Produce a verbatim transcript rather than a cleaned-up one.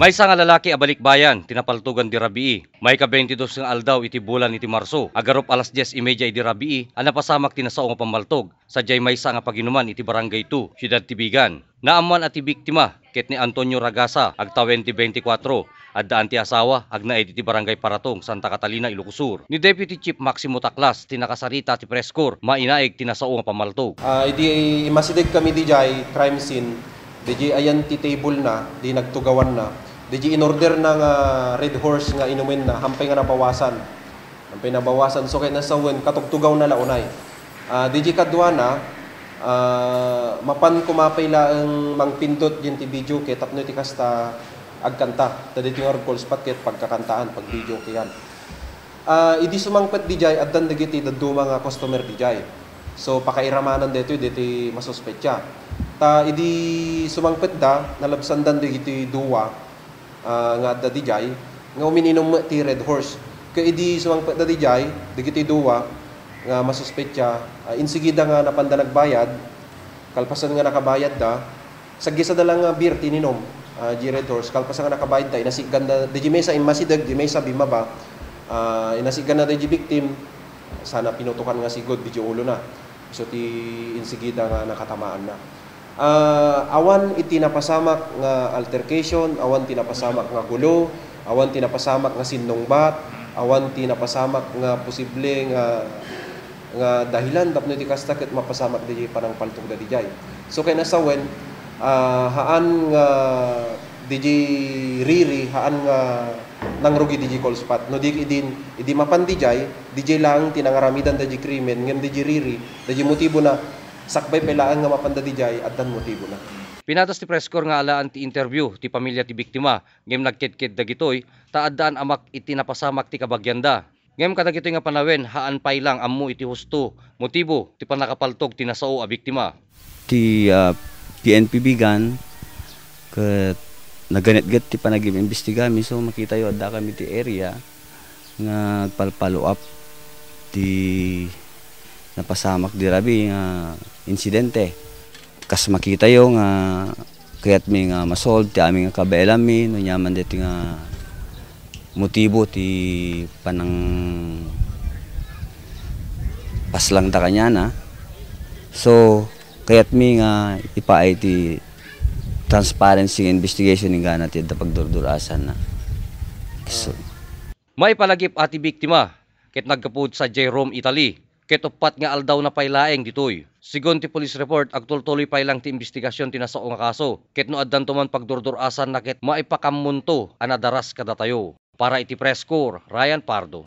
Maysa nga lalaki a balikbayan ti napaltogan idi rabii. Maika-twenty-dos nga aldaw iti bulan iti Marso, agarup alas dies y media idi rabii a napasamak ti nasao nga pammaltog, sadiay maysa nga paginuman iti Barangay two, Siudad ti Vigan. Naammuan a ti biktima ket ni Antonio Ragasa, agtawen ti twenty-four, addaan ti asawa, agnaed iti Barangay Paratong, Santa Catalina, Ilocos Sur. Ni Deputy Chief Maximo Taklas ti nakasarita ti press corps, mainaig ti nasao nga pammaltog. Ah, idi immasidegkami didiay crime scene, didiay ayan ti table na, di nagtugawanna, didiay inorderna nga Red Horse nga inumenna, hampay nga nabawasan. Hampay nabawasan, so ket nasawen, katugtugawna la unay. Ah, didiay kaduana, ah, mapan koma pay laeng mangpindot didiay videoke tapno iti kasta agkanta. Ta didiay ngarud call spot ket pagkakantaan, pag-videokean. Ah, idi sumangpet didiay, addan dagiti dadduma nga customer didiay. So, pakairamanan daytoy, daytoy masuspetsa. Ta idi sumangpetda, nalabsandan dagiti dua, ah, nga adda didiay, nga umininum ti Red Horse. Ket idi sumangpetda didiay, dagiti dua nga masuspetsa, ah, insigida nga napanda nagbayad, kalpasan nga nakabayadda, saggisada lang nga beer ti ininum, ah, di Red Horse, kalpasan nga nakabayadda, inasiganda, didiay maysa immasideg, didiay maysa bimmaba, ah, inasiganda didiay victim, sana pinutokan nga sigud didiay ulona. Isu ti insigida nga nakatamaanna. Ah, awan iti napasamak nga altercation, awan ti napasamak nga gulo, awan ti napasamak nga sinnungbat, awan ti napasamak nga posible nga, nga dahilan tapno iti kasta ket mapasamak didiay panangpaltogda didiay. So, ken asawen, ah, haan nga didiay riri, haan nga nangrugi didiay call spot. No di idin, idi mapan didiay, didiay laeng ti nangaramidan didiay krimen, ngem didiay riri, didiay motibona, sakbay pay laeng nga mapanda didiay, addan motibona. Pinadas ti press corps nga alaan ti interview ti pamilya ti biktima, ngem nagkedked dagitoy ta addaan a mak iti napasamak ti kabagianda. Ngem kadagitoy nga panawen, haan pay lang ammo iti husto, motibo ti pannakapaltog ti nasao a biktima. Ti, ah, P N P Vigan, ket naganetget ti panagim-imbestigami, so makitayo, addakami ti area nga agpalpalo up ti napasamak idi rabii nga insidente. Kas makitayo nga kayatmi nga ma-solve ti amin nga kabaelanmi no ania man daytoy nga motibo ti panangpaslangda kaniana. So, kayatmi nga ipaay ti transparency nga investigation inggana ti adda pagdurdur-asanna. So, Maipalagip a ti biktima ket naggapu sadiay Rome, Italy, ket uppat nga aldawna pay laeng ditoy. Segun ti police report, agtultuloy pay lang ti imbestigasion ti nasao nga kaso, ket no addanto man pagdurdur-asanna ket maipakammonto a nadaras kadatayo. Para iti Press Corps, Ryan Pardo.